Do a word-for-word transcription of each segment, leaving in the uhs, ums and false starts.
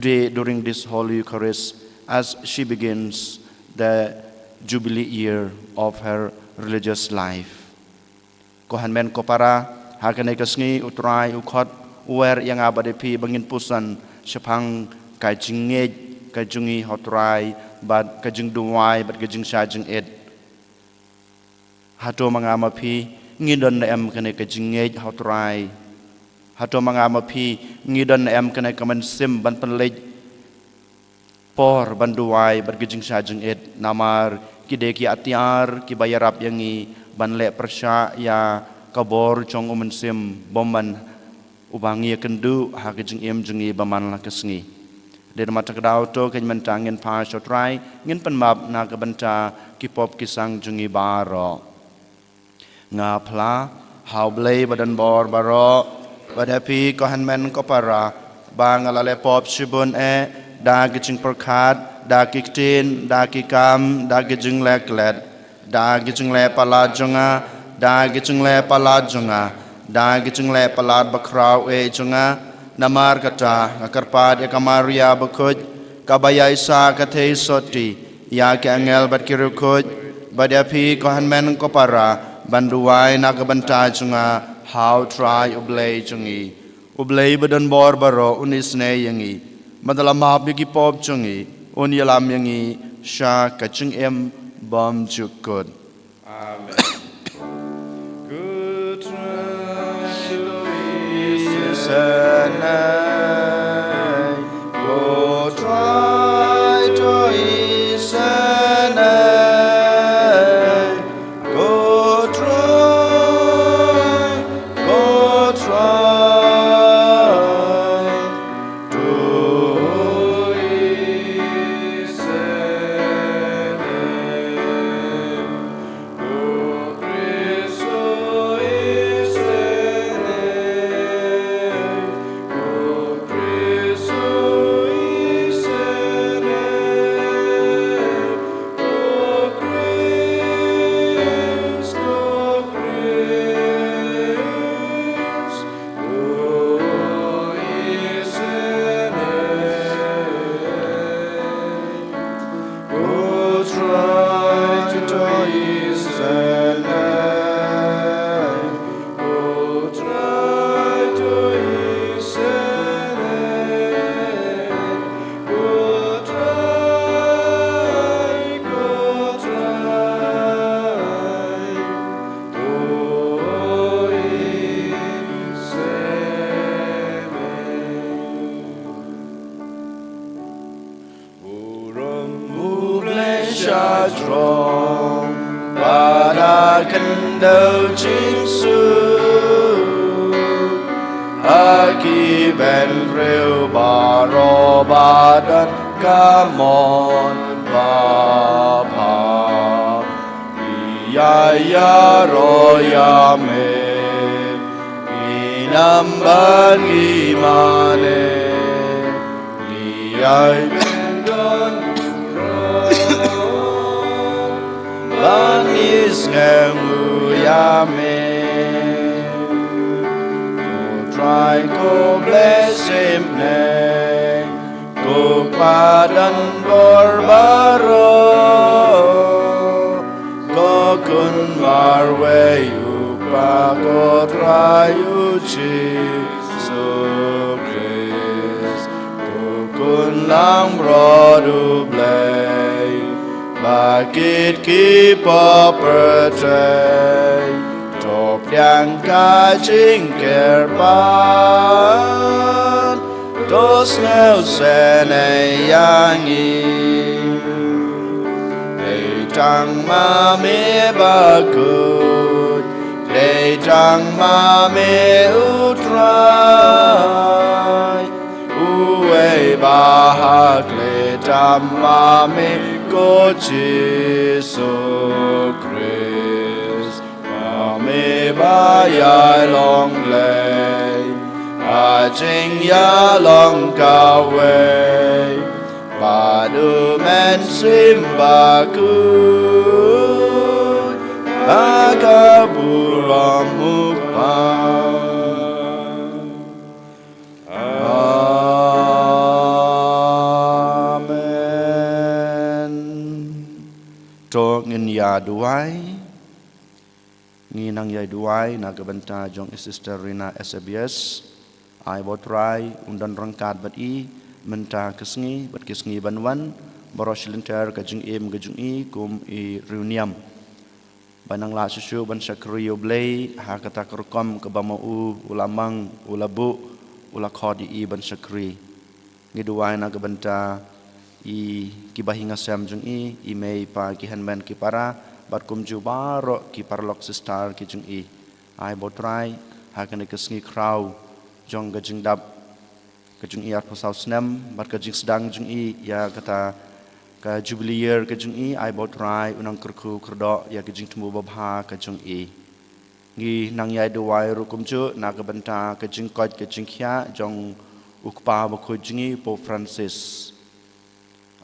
today during this Holy Eucharist as she begins the Jubilee year of her religious life. Ko hynmen ko para, ha kane ka sngi U Trai u khot, u wer ïa nga bad ïa phi ba ngin puson shaphang ka jingngeit ka jong ngi ha U Trai, bad ka jingduwai bad ka jingshah jingit. Hato ma nga ma phi ngi don ne em kane ka jingngeit ha U Trai? Hato ma nga ma phi ngi don ne em kane ka mynsiem ban pynleit por ban duwai bad ka jingshah jingit? Namar ki dei ki atiar kiba ïarap ïa ngi ban leh pyrshah ïa ka bor jong U Mynsiem Bymman uba ngi ïakynduh ha ka jingim jong ngi ba man la ka sngi. Dei namar kata ka daw to, kane mynta ngin phai sha U Trai, ngin pynmap na ka bynta ki pop ki sang jong ngi baroh. Nga phla ha U Blei ba don bor baroh, bad ïa phi ko hynmen ko para, ba nga la leh pop shibun eh, da ki jingpyrkhat, da ki ktien, da ki kam, da ki jingleh klet, da ki jingleh palat jong nga, da ki jingleh palat jong nga, da ki jingleh palat bakhraw eh jong nga. Namar kata nga kyrpad ïa ka Maria bakhuid, kaba ïaishah ka theisotti ïa ki angel bad ki riewkhuid, bad ïa phi ko hynmen ko para, ban duwai na ka bynta jong nga ha U Trai U Blei jong ngi. U Blei ba don bor baroh un isynei ïa ngi, bad da la map ïa ki pop jong ngi, un ïalam ïa ngi sha ka jingim bymjukut. Amen. Ko Trai to isynei, ko Trai to isynei, ko Trai, ko Trai. Burom U Blei sha jrong, bad ha khyndew jingsuk, ha ki bynriew baroh ba don ka mon babha. Ngi ïa ïaroh ïa me, ngin ym ban ngi mane, ngi ïa don burom ban ngi sngewnguh ïa me. Ko Trai ko Blei symbai, ko Kpa don bor baroh, ko Khun marwei U Kpa, ko Trai U Jisu Khrist, ko Khun langbrot U Blei, ba kit ki pop pyrthei, to pdiang ka jingkyrpad, to sngewsynei ïa ngi. Dei tang ma me bakhuid, dei tang ma me U Trai, uwei ba ha khlieh tam ma me ko Jisu Khrist. Ma me ba ïai long Blei, ha jingïalong kawei, bad U Mynsiem Bakhuid, ha ka burom U Kpa. Amen. Ngin ïa duwai. Ngi nang ïa duwai na ka bynta jong i Sister Rina S A B S. Ai ba u Trai un don ryngkat bad i mynta ka sngi bad ki sngi ban wan, baroh shi lynter ka jingim ka jong i kum i riewniam. Ba nang lah shuh shuh ban shakri ïa u Blei ha kata ka rukom kaba ma u u la mang, u la buh, u la khot ïa i ban shakri. Ngi duwai na ka bynta i, ki bahaïing hasem jong i, i mei i pa, ki hynmen ki para, bad kumjuh baroh ki paralok sister ki jong i. Ai ba u Trai, ha kane ka sngi khraw jong ka jingdap ka jong i arphew saw snem, bad ka jingsdang jong i ïa kata ka Jubilee Year ka jong i, ai ba u Trai un nang kyrkhu kyrdoh ïa ka jingthmu babha ka jong i. Ngi nang ïa duwai ruh kumjuh na ka bynta ka jingkoit ka jingkhiah jong u Kpa Bakhuid jong ngi Pope Francis.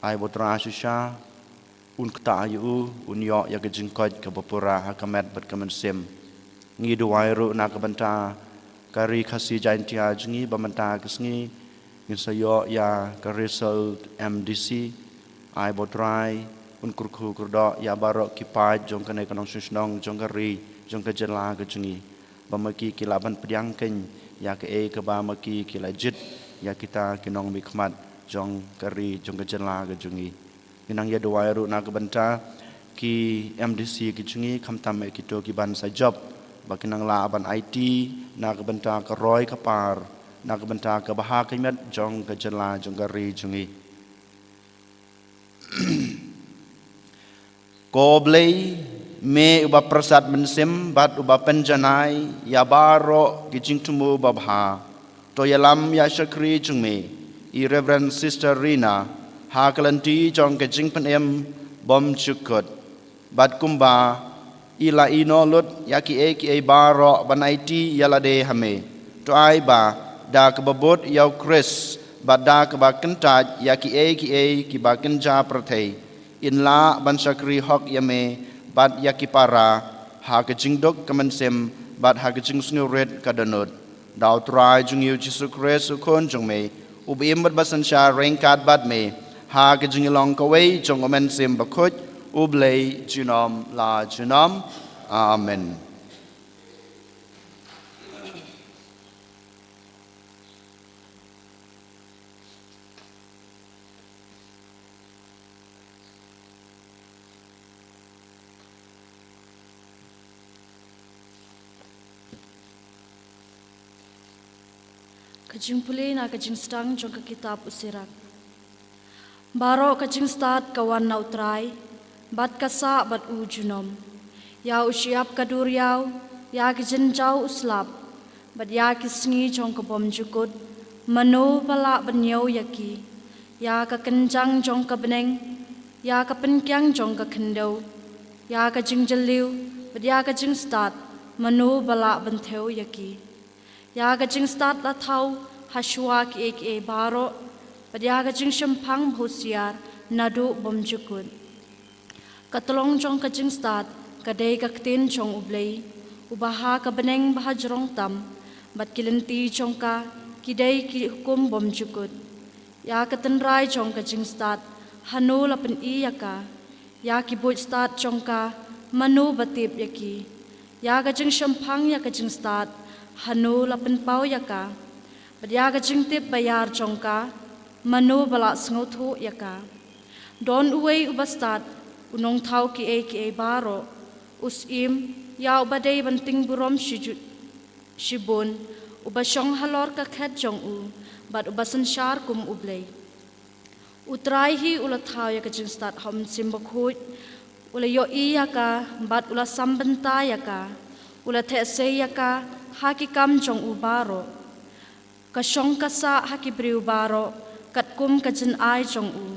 Ai ba u Trai shisha un ktah ïa u, un ïoh ïa ka jingkoit kaba pura ha ka met bad ka mynsiem. Ngi duwai ruh na ka bynta ka Ri Khasi Jaiñtia jong ngi ba mynta ka sngi ngin sa ïoh ïa ka result M D C. Ai ba u Trai un kyrkhu kyrdoh ïa baroh ki paid jong kane ka nongshong shnong jong ka ri, jong ka jylla ka jong ngi. Ba ma ki ki lah ban pdiang keiñ ïa kaei kaba ma ki ki la jied ïa kita ki nongmihkhmat jong ka ri, jong ka jylla ka jong ngi. Ngi nang ïa duwai ruh na ka bynta ki M D C ki jong ngi, khamtam eh kito ki ban sa jop, ba ki nang lah ban aiti na ka bynta ka roi ka par, na ka bynta ka bha ka met jong ka jylla jong ka ri jong ngi. Ko Blei, me uba pyrsad mynsiem bad uba pynjanai ïa baroh ki jingthmu babha, to ïalam ïa shakri jong me, i Reverend Sister Rina, ha ka lynti jong ka jingpynim bymjukut. Bad kumba i la ïehnoh lut ïa kiei kiei baroh ban aiti ïa lade ha me, to ai ba da kaba bud ïa u Khrist bad da kaba kyntait ïa kiei kiei kiba kynja pyrthei, in lah ban shakri hok ïa me bad ïa ki para ha ka jingduk ka mynsiem bad ha ka jingsngewrit ka dohnud. Da u Trai jong ngi u Jisu Khrist u Khun jong me, uba im bad ba synshar ryngkat bad me ha ka jingïalong kawei jong u Mynsiem Bakhuid, U Blei junom la junom. Amen. Ka jingpule na ka jingsdang jong ka kitab u Sirak. Baroh ka jingstad ka wan na u Trai, bad ka sah bad u junom. Ïa u shyiap ka duriaw, ïa ki jynjaw u slap, bad ïa ki sngi jong ka bymjukut, mano ba lah ban ñiew ïa ki? Ïa ka kynjang jong ka bneng, ïa ka pynkiang jong ka khyndew, ïa ka jingjylliew, bad ïa ka jingstad, mano ba lah ban thew ïa ki? Ïa ka jingstad la thaw ha shuwa kiei kiei baroh, bad ïa ka jingshemphang ba husiar naduh bymjukut. Ka tlong jong ka jingstad ka dei ka ktien jong U Blei, uba ha ka bneng ba ha jrong tam, bad ki lynti jong ka ki dei ki hukum bymjukut. Ïa ka tynrai jong ka jingstad, hano la pyni ïa ka? Ïa ki buit stad jong ka, mano ba tip ïa ki? Ïa ka jingshemphang ïa ka jingstad, hano la pynpaw ïa ka? Bad ïa ka jingtip ba ïar jong ka, mano ba la sngewthuh ïa ka? Don uwei uba stad, u nongthaw kiei kiei baroh, u syiem, ïa uba dei ban tieng burom shiju-, shibun, uba shong halor ka khet jong u, bad uba synshar kum U Blei. U Trai hi u la thaw ïa ka jingstad ha U Mynsiem Bakhuid, u la ïohi ïa ka, bad u la sam bynta ïa ka, u la theh sei ïa ka ha ki kam jong u baroh. Ka shong ka sah ha ki briew baroh, katkum ka jingai jong u,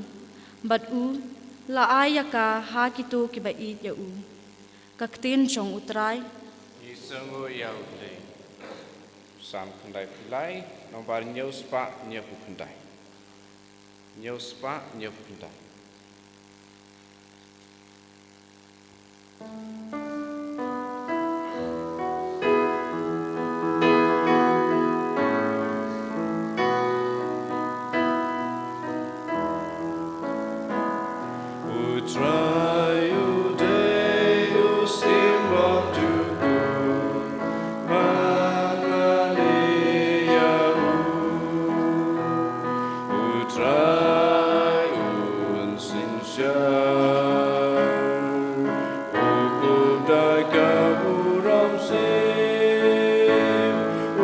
bad u la ai ïa ka ha kito kiba ïeit ïa u. Ka ktien jong U Trai. Ngi sngew ïa U Blei. Psalm khyndai phew lai, nombar hynñiew spah hynñiew phew khyndai. Hynñiew spah hynñiew phew khyndai. U Trai u dei Trai un synshar, u kup da ka burom sniew,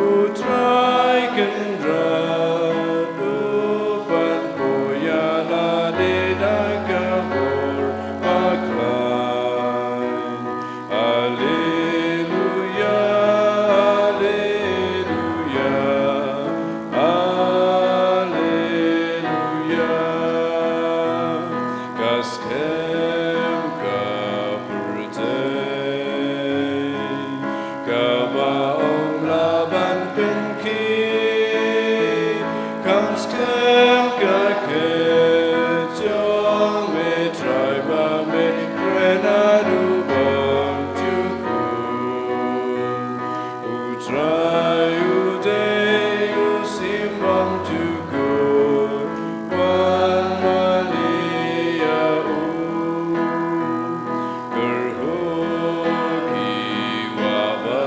u Trai Kynrad u pynbor ïa lade da ka bor bakhlaiñ. Alleluia, alleluia, alleluia. Ka skhem ka pyrthei kaba ym lah ban pynkhih, kam skhem ka khet jong me Trai ba me kren naduh bymjukut. U Trai u dei u sim bymjukut, wan mane ïa u. Kyrhuh ki wah ba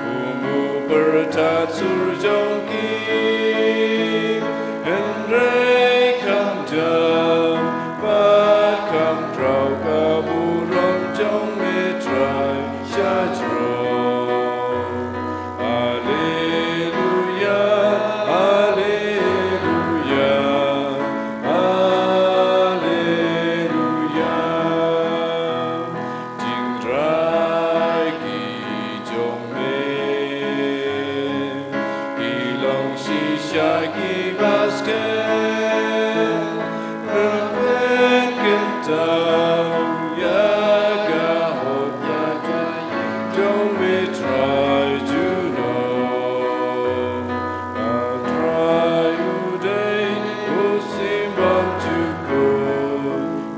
kum u pyrthat sur jong ki, hynrei kham jam bad kham khraw ka burom jong me Trai sha jrong. Alleluia, alleluia, alleluia. Jingtrai ki jong me ki long shisha kiba skhem. Rben kynthah ïa ka hok ïa ka jong me Trai junom. Ka Trai u dei u sim bymjukut,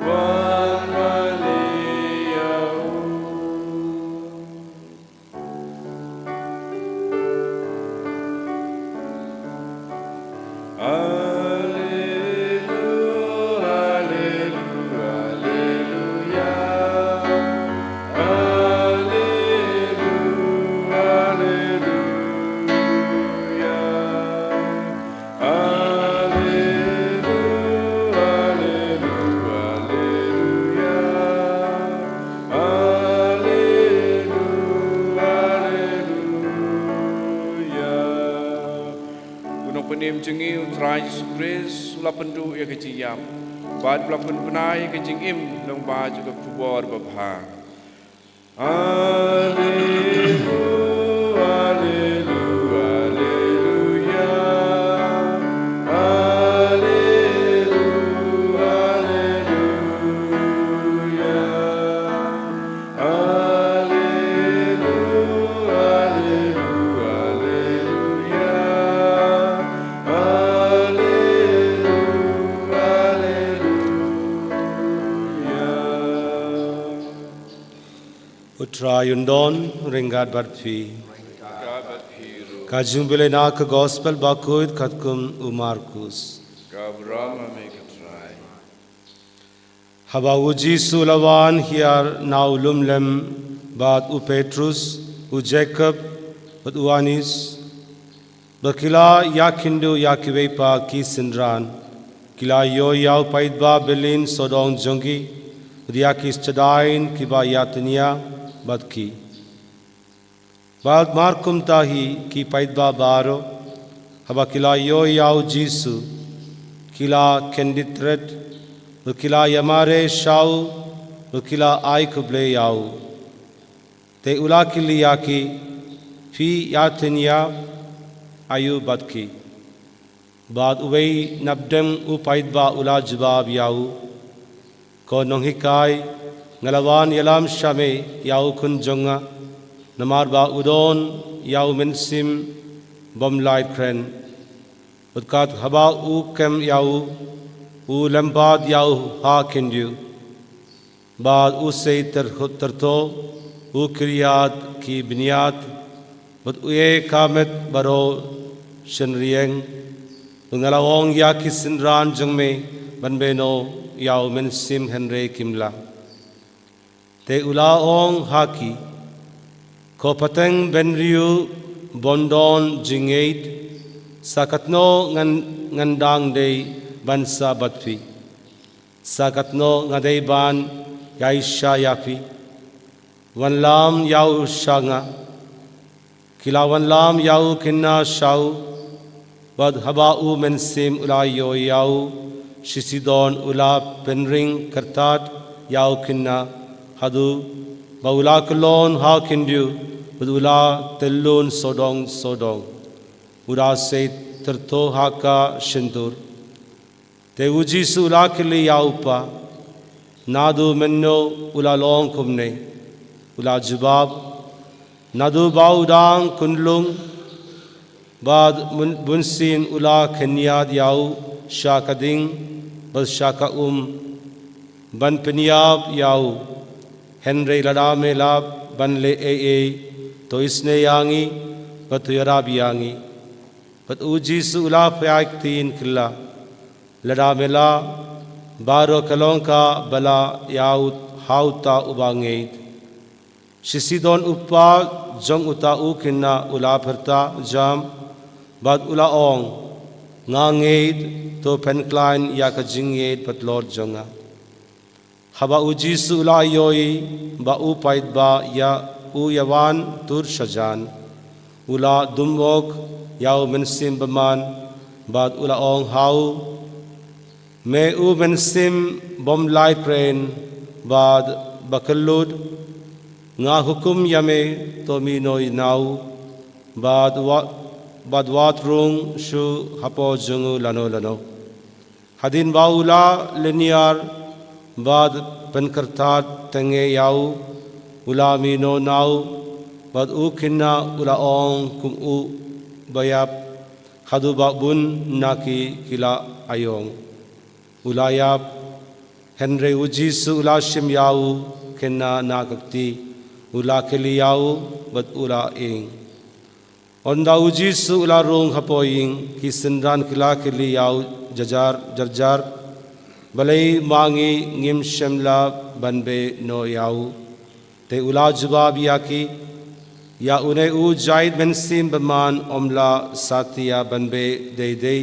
wan mane ïa u. Alleluia, alleluia, alleluia, alleluia. Alleluia, alleluia, alleluia. Alleluia. U Nongpynim jong ngi U Trai Jisu Khrist u la pynduh ïa ka jingïap bad u la pynbna ïa ka jingim lyngba jong ka khubor babha. Alleluia, alleluia, alleluia. Alleluia, alleluia. Alleluia, alleluia, alleluia. Alleluia, alleluia. U Trai un don ryngkat bad phi. Ka jingpule na ka Gospel bakhuid katkum u Markus. Ka burom ïa me ko Trai. Haba u Jisu u la wan hiar na u lum lem bad u Petrus, u Jakob bad u Ïoannis, bad ki la ïakhynduh ïa kiwei pat ki synran, ki la ïoh ïa u paidbah byllien sawdong jong ki, bad ïa ki stadain kiba ïatynñia bad ki. Bad markumta hi ki paidbah baroh, haba ki la ïoh ïa u Jisu, ki la kyndit rit, bad ki la ïamareh sha u, bad ki la ai khublei ïa u. Te u la kylli ïa ki, phi ïatynñia aïu bad ki? Bad uwei napdeng u paidbah u la jubab ïa u, ko nonghikai, nga la wan ïalam sha me ïa u khun jong nga, namar ba u don ïa u mynsiem bym lait kren. Bad kat haba u kem ïa u, u lympat ïa u ha khyndiat. Bad u sei tyrkhut tyrto, u kyrïat ki bniat, bad u ïeh ka met baroh shynriang. Bad nga la ong ïa ki synran jong me ban beh noh ïa u mynsiem hynrei kim lah. Te u la ong ha ki, ko pateng bynriew bym don jingngeit, Sa katno ngan ngan dang dei ban sah bad phi? Sa katno nga dei ban ïaishah ïa phi? Wanlam ïa u sha nga. Ki la wanlam ïa u khynnah sha u, bad haba u Mynsiem u la ïoh ïa u, shisien u la pynring kyrtad ïa u khynnah, haduh ba u la kyllon ha khyndiat, bad u la tyllun sawdong sawdong. U la sei tyrthoh ha ka shyntur. Te u Jisu u la kylli ïa u kpa, naduh mynno u la long kumne? U la jubab, naduh ba u dang khunlung, bad bun- bunsien u la khynñiat ïa u sha ka ding bad sha ka um, ban pynïap ïa u. Hynrei lada me lah ban leh ei ei, to isynei ïa ngi, bad to ïarap ïa ngi. Bad u Jisu u la pyllait ktien kylla, lada me lah, baroh ka long kaba lah ïa u ha uta uba ngeit. Shisien u kpa jong uta u khynnah u la pyrta jam, bad u la ong, nga ngeit, to pynkhlaiñ ïa ka jingngeit patlot jong nga. Haba u Jisu u la ïohi ba u paidbah ïa u ïawan tur shajan, u la dummok ïa u Mynsiem Bymman, bad u la ong ha u, me u mynsiem bym lait kren bad ba kyllut, nga hukum ïa me, to mih noh na u, bad wat, bad wat rung shuh hapoh jong u lano lano. Hadien ba u la lynñiar bad pynkyrtad tang ïa u, u la mih noh na u, bad u khynnah u la ong kum uba ïap, haduh ba bun na ki ki la aïong. U la ïap, hynrei u Jisu u la shim ïa u khynnah na ka kti, u la kylli ïa u, bad u la ïeng. Ynda u Jisu u la rung hapoh ïing, ki synran ki la kylli ïa u jar jar, jar jar, balei ma ngi ngim shym lah ban beh noh ïa u? Te u la jubab ïa ki, ïa une u jait Mynsiem Bymman ym lah satia ban beh dei dei,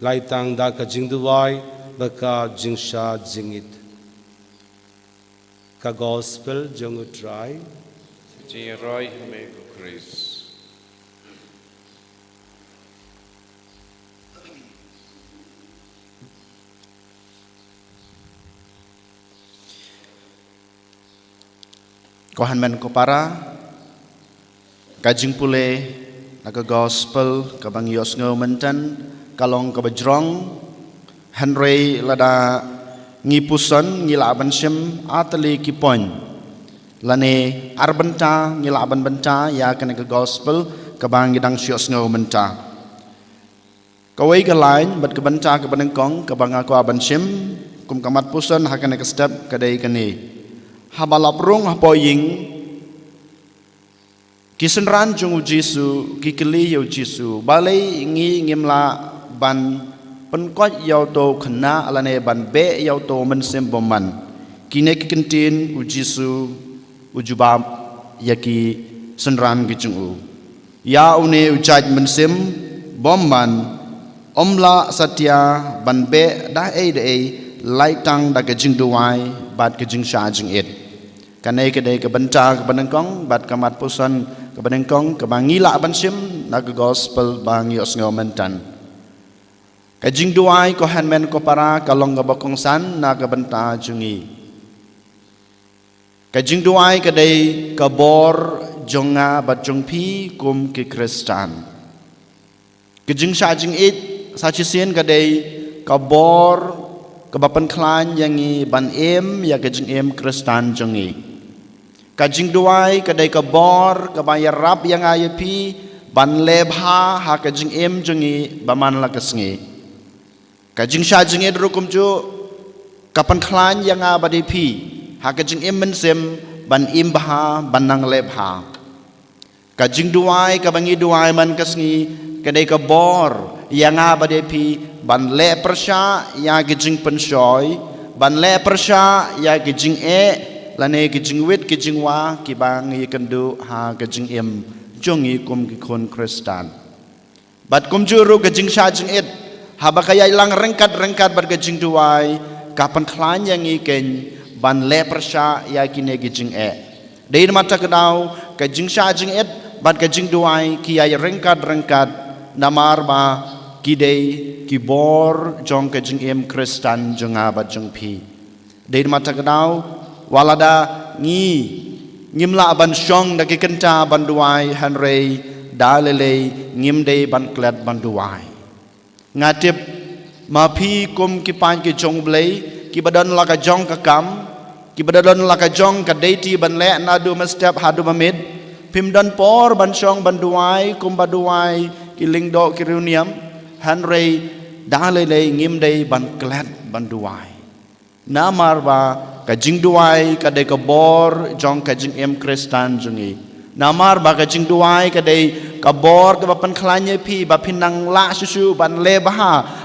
lait tang da ka jingduwai bad ka jingshah jingit. Ka Gospel jong u Trai. Jingïaroi ha me ko Khrist. Ko hynmen ko para, ka jingpule na ka Gospel kaba ngi ïohsngew mynta ka long kaba jrong, hynrei lada ngi puson ngi lah ban shim ar tylli ki point lane ar bynta ngi lah ban bynta ïa kane ka Gospel kaba ngi dang shu ïohsngew mynta. Kawei ka lain bad ka bynta kaba nyngkong kaba nga kwah ban shim kum ka mat puson ha kane ka step ka dei kane. Haba la rung hapoh ïing, ki synran jong u Jisu ki kylli ïa u Jisu, balei ngi ngim lah ban pynkoit ïa uto u khynnah lane ban beh ïa uto u Mynsiem Bymman? Kine ki kyntien u Jisu u jubab ïa ki synran ki jong u, ïa une u jait Mynsiem Bymman ym lah satia ban beh da ei da ei, lait tang da ka jingduwai bad ka jingshah jingit. Kane ka dei ka bynta kaba nyngkong bad ka mat puson kaba nyngkong kaba ngi lah ban shim na ka Gospel ba ngi ïohsngew mynta. Ka jingduwai ko hynmen ko para ka long kaba kongsan na ka bynta jong ngi. Ka jingduwai ka dei ka bor jong nga bad jong phi kum ki Khristan. Ka jingshah jingit sa shisien ka dei ka bor kaba pynkhlaiñ ïa ngi ban im ïa ka jingim Khristan jong ngi. Ka jingduwai ka dei ka bor kaba ïarap ïa nga ïa phi ban leh bha ha ka jingim jong ngi ba man la ka sngi. Ka jingshah jingit ruh kumjuh ka pynkhlaiñ ïa nga bad ïa phi ha ka jingim mynsiem ban im bha, ban nang leh bha. Ka jingduwai kaba ngi duwai man ka sngi ka dei ka bor ïa nga bad ïa phi ban leh pyrshah ïa ka jingpynshoi, ban leh pyrshah ïa ka jingeh lane ka jingwit ka jingwa kiba ngi ïakynduh ha ka jingim jong ngi kum ki khun Khristan. Bad kumjuh ruh ka jingshah jingit, haba ka ïalang ryngkat ryngkat bad ka jingduwai, ka pynkhlaiñ ïa ngi kein ban leh pyrshah ïa kine ki jingeh. Dei namar kata ka daw, ka jingshah jingit bad ka jingduwai ki ïalang ryngkat ryngkat, namar ba ki dei ki bor jong ka jingim Khristan jong nga bad jong phi. Dei namar kata ka daw, wat lada ngi ngim lah ban shong da ki kynta ban duwai, hynrei da lei lei ngim dei ban klet ban duwai. Nga tip, ma phi kum ki paid ki jong U Blei, kiba don la ka jong ka kam, kiba don la ka jong ka duty ban leh naduh mynstep haduh mynmiet, phim don por ban shong ban duwai kumba duwai ki lyngdoh ki riewniam, hynrei da lei lei ngim dei ban klet ban duwai. Namar ba ka jingduwai ka dei ka bor jong ka jingim Khristan jong ngi. Namar ba ka jingduwai ka dei ka bor kaba pynkhlaiñ ïa phi ba phin nang lah shuh shuh ban leh bha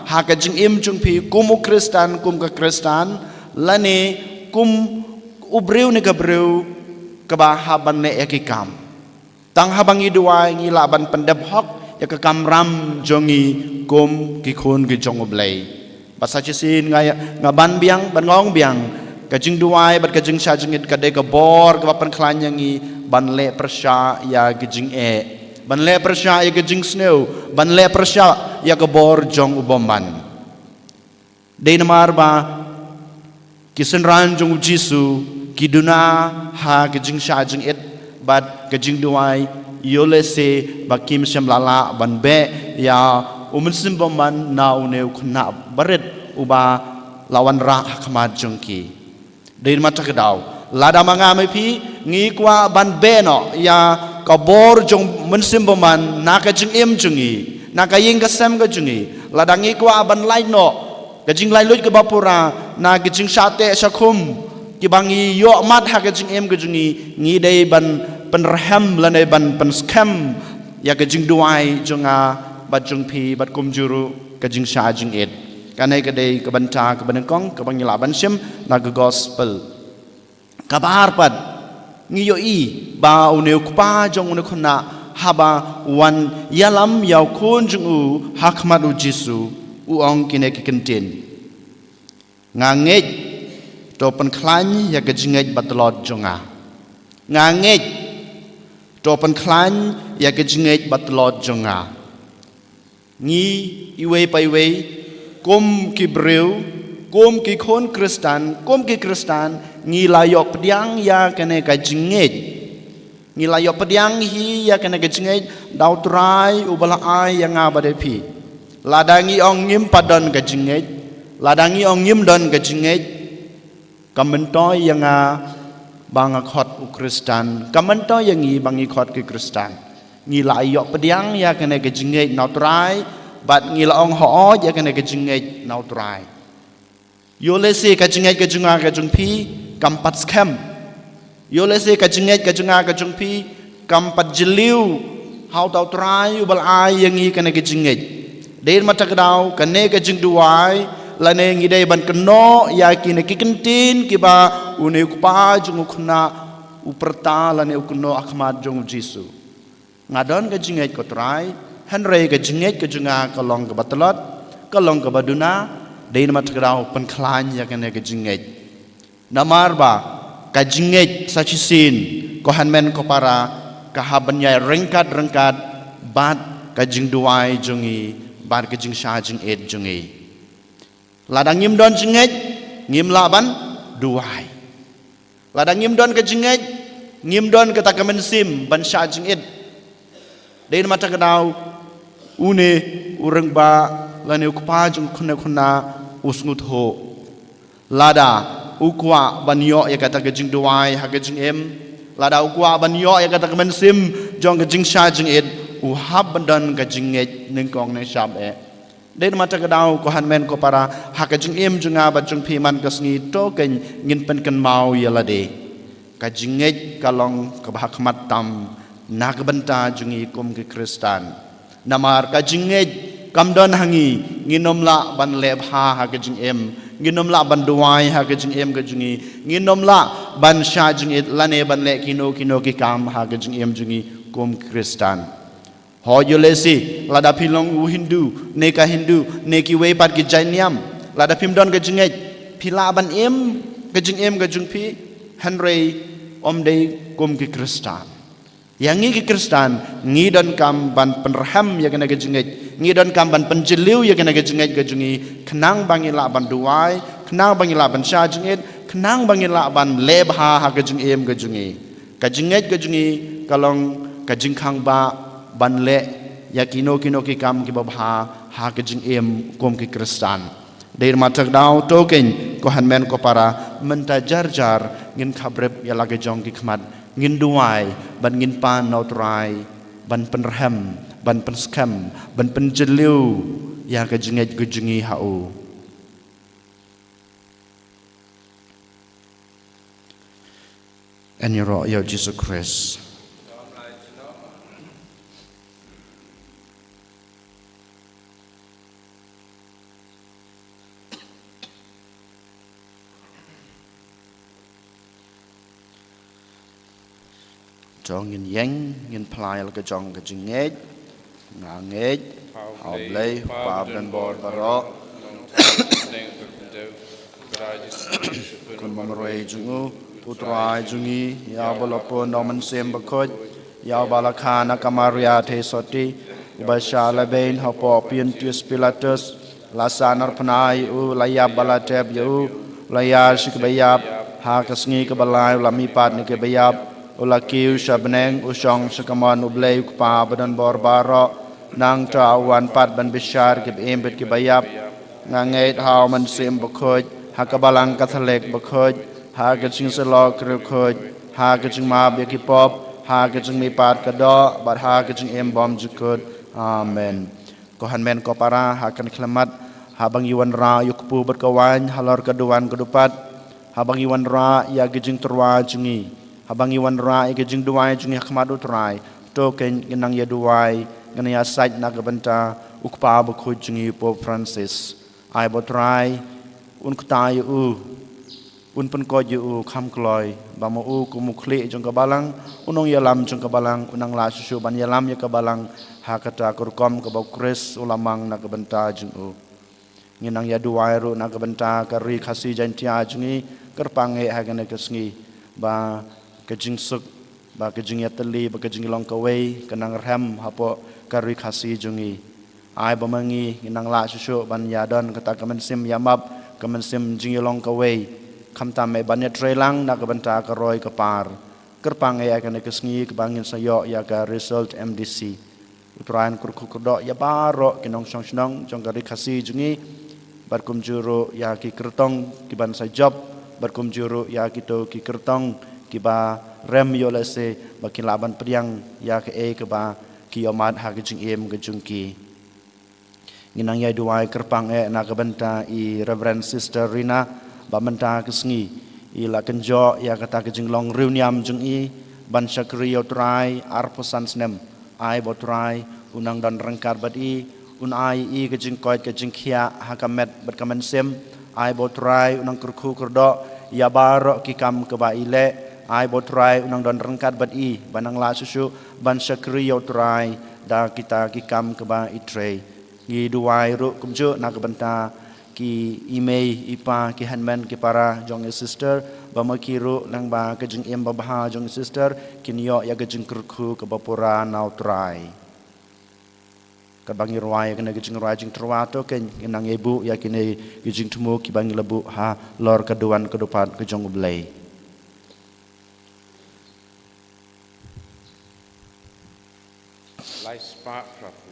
ha ka jingim jong phi kum u Khristan, kum ka Khristan, lane kum u briew ne ka briew kaba hap ban leh ïa ki kam. Tang haba ngi duwai ngi lah ban pyndep hok ïa ka kamram jong ngi kum ki khun ki jong U Blei. Bad sa shisien nga, nga ban biang, ban ong biang, ka jingduwai bad ka jingshah jingit ka dei ka bor kaba pynkhlaiñ ïa ngi ban leh pyrshah ïa ki jingeh, ban leh pyrshah ïa ki jingsniew, ban leh pyrshah ïa ka bor jong u bymman. Dei namar ba ki synran jong U Jisu ki duna ha ka jingshah jingit bad ka jingduwai, ïoh lehse ba kim shym la lah ban beh ïa u mynsiem bymman na une u khynnah barit uba la wanrah ha khmat jong ki. Dei namar kata ka daw, lada ma nga ma phi ngi kwah ban beh noh ïa ka bor jong u mynsiem bymman na ka jingim jong ngi, na ka ïing ka sem ka jong ngi, lada ngi kwah ban lait noh ka jinglaitluid kaba pura na ka jingshah teh shah khum kiba ngi ïoh mad ha ka jingim ka jong ngi, ngi dei ban pynrhem lane ban pynskhem ïa ka jingduwai jong nga bad jong phi bad kumjuh ruh ka jingshah jingit. Kane ka dei ka bynta kaba nyngkong kaba ngi lah ban shim na ka gospel. Kaba ar pat, ngi ïohi ba une u kpa jong une u khynnah haba u wan ïalam ïa u khun jong u ha khmat U Jisu, u ong kine ki kyntien: Nga ngeit, to pynkhlaiñ ïa ka jingngeit ba tlot jong nga. Nga ngeit, to pynkhlaiñ ïa ka jingngeit ba tlot jong nga. Ngi iwei pa iwei, kum ki briew, kum ki khun Khristan, kum ki Khristan, ngi la ïoh pdiang ïa kane ka jingngeit. Ngi la ïoh pdiang hi ïa kane ka jingngeit da U Trai uba la ai ïa nga bad ïa phi. Lada ngi ong ngim pat don ka jingngeit, lada ngi ong ngim don ka jingngeit, kam myntoi ïa nga ba nga khot u Khristan, kam myntoi ïa ngi ba ngi khot ki Khristan. Ngi la ïoh pdiang ïa kane ka jingngeit na U Trai, bad ngi la ong hooid ïa kane ka jingngeit na U Trai. Ïoh lehse ka jingngeit ka jong nga ka jong phi kam pat skhem. Ïoh lehse ka jingngeit ka jong nga ka jong phi kam pat jylliew ha uta U Trai uba la ai ïa ngi kane ka jingngeit. Dei namar kata ka daw kane ka jingduwai lane ngi dei ban kynnoh ïa kine ki kyntien kiba une u kpa jong u khynnah u pyrta lane u kynnoh ha khmat jong U Jisu. Nga don ka jingngeit ko Trai, hynrei ka jingngeit ka jong nga ka long kaba tlot, ka long kaba duna. Dei namar kata ka daw pynkhlaiñ ïa kane ka jingngeit. Namar ba ka jingngeit sa shisien, ko hynmen ko para, ka hap ban ïaid ryngkat ryngkat bad ka jingduwai jong ngi, bad ka jingshah jingit jong ngi. Lada ngim don jingngeit, ngim lah ban duwai. Lada ngim don ka jingngeit, ngim don kata ka mynsiem ban shah jingit. Dei namar kata ka daw une u rangbah lane u kpa jong une u khynnah u sngewthuh. Lada u kwah ban ïoh ïa kata ka jingduwai ha ka jingim, lada u kwah ban ïoh ïa kata ka mynsiem jong ka jingshah jingit, u hap ban don ka jingngeit nyngkong nyngshap eh. Dei namar kata ka daw ko hynmen ko para, ha ka jingim jong nga bad jong phi man ka sngi to kein ngin pynkynmaw ïa lade. Ka jingngeit ka long kaba ha khmat tam na ka bynta jong ngi kum ki Khristan. Namar ka jingngeit kam don ha ngi, ngin ym lah ban leh bha ha ka jingim, ngin ym lah ban duwai ha ka jingim ka jong ngi, ngin ym lah ban shah jingit lane ban leh kino kino ki kam ha ka jingim jong ngi kum ki Khristan. Hooid ïoh lehse, lada phi long u Hindu, ne ka Hindu, ne kiwei pat ki jait niam, lada phim don ka jingngeit, phi lah ban im ka jingim ka jong phi, hynrei ym dei kum ki Khristan. Ïa ngi ki Khristan, ngi donkam ban pynrhem ïa kane ka jingngeit, ngi donkam ban pynjylliew ïa kane ka jingngeit ka jong ngi, khnang ba ngi lah ban duwai, khnang ba ngi lah ban shah jingit, khnang ba ngi lah ban leh bha ha ka jingim ka jong ngi. Ka jingngeit ka jong ngi ka long ka jingkhang ba ban leh ïa kino kino ki kam kiba bha ha ka jingim kum ki Khristan. Dei ma ta ka daw to keiñ, ko hynmen ko para, mynta jar jar ngin khapbrip ïa la ka jong ki khmat, ngin duwai bad ngin pan na U Trai ban pynrhem, ban pynskhem, ban pynjylliew ïa ka jingngeit ka jong ngi ha u. Yn ïaroh ïa U Jisu Khrist. To ngin ïeng, ngin phla ïa la ka jong ka jingngeit. Nga ngeit ha U Blei, U Kpa badonbor baroh, Khun marwei jong u, U Trai jong ngi, ïa uba la pun da U Mynsiem Bakhuid, ïa uba la kha na ka Maria Theisotti, uba shah lehbeiñ hapoh Pontius Pilatus, la sahnarphna ïa u, la ïap bad la tep ïa u, la ïar sha kiba ïap, ha ka sngi kaba lai u la mihpat na kiba ïap, u la kiew sha bneng, u shong sha kamon U Blei U Kpa badonbor baroh, nangta u wan pat ban bishar kiba im bad kiba ïap. Nga ngeit ha U Mynsiem Bakhuid, ha ka Balang Katholik bakhuid, ha ka jingïasyllok riewkhuid, ha ka jingmap ïa ki pop, ha ka jingmihpat ka doh, bad ha ka jingim bymjukut. Amen. Ko hynmen ko para, ha kane ka khyllipmat, haba ngi wanrah ïa u kpu bad ka waiñ halor ka duwan ka dupat, haba ngi wanrah ïa ka jingtyrwa jong ngi, haba ngi wanrah ïa ka jingduwai jong ngi ha khmat U Trai, to keiñ ngin nang ïa duwai, ngin nang ïa sait na ka bynta u Kpa bakhuid jong ngi Pope Francis. Ai ba U Trai un kta ïa u, un pynkoit ïa u kham kloi, ba ma u kum u khlieh jong ka Balang, u nongïalam jong ka Balang, u nang lah shuh shuh ban ïalam ïa ka Balang ha kata ka rukom kaba U Khrist u la mang na ka bynta jong u. Ngin nang ïa duwai ruh na ka bynta ka Ri Khasi Jaiñtia jong ngi, kyrpang eh ha kane ka sngi ba ka jingsuk, ba ka jingïatylli, ba ka jinglong kawei ka nang rhem hapoh ka Ri Khasi jong ngi. Ai ba ma ngi ngin nang lah shuh shuh ban ïadon kata ka mynsiem ïamap, ka mynsiem jingïalong kawei, khamtam eh ban ïatreilang na ka bynta ka roi ka par. Kyrpang eh ha kane ka sngi kaba ngin sa ïoh ïa ka result M D C. U Trai un kyrkhu kyrdoh ïa baroh ki nongshong shnong jong ka Ri Khasi jong ngi, bad kumjuh ruh ïa ki kyrtong kiban sa jop, bad kumjuh ruh ïa kito ki kyrtong kiba rem ïoh lehse ba kin lah ban pdiang ïa kaei kaba ki ïohmad ha ka jingim ka jong ki. Ngin nang ïa duwai kyrpang eh na ka bynta i Reverend Sister Rina, ba mynta ka sngi i la kynjoh ïa kata ka jinglong riewniam jong i ban shakri ïa U Trai arphew san snem. Ai ba U Trai un nang don ryngkat bad i, un ai i ka jingkoit ka jingkhiah ha ka met bad ka mynsiem. Ai ba U Trai un nang kyrkhu kyrdoh ïa baroh ki kam kaba i leh. Ai ba U Trai un nang don ryngkat bad i, ba nang lah shuh shuh ban shakri ïa U Trai da kita ki kam kaba i trei. Ngi duwai ruh kumjuh na ka bynta ki i mei i pa, ki hynmen ki para jong i sister, ba ma ki ruh lyngba ka jingim babha jong i sister kin ïoh ïa ka jingkyrkhu kaba pura na U Trai. Katba ngi rwai ïa kane ka jingrwai jingtyrwa, to keiñ ngin nang ïa buh ïa kine ki jingthmu kiba ngi la buh halor ka duwan ka dupat ka jong U Blei. Lai spah pra phew.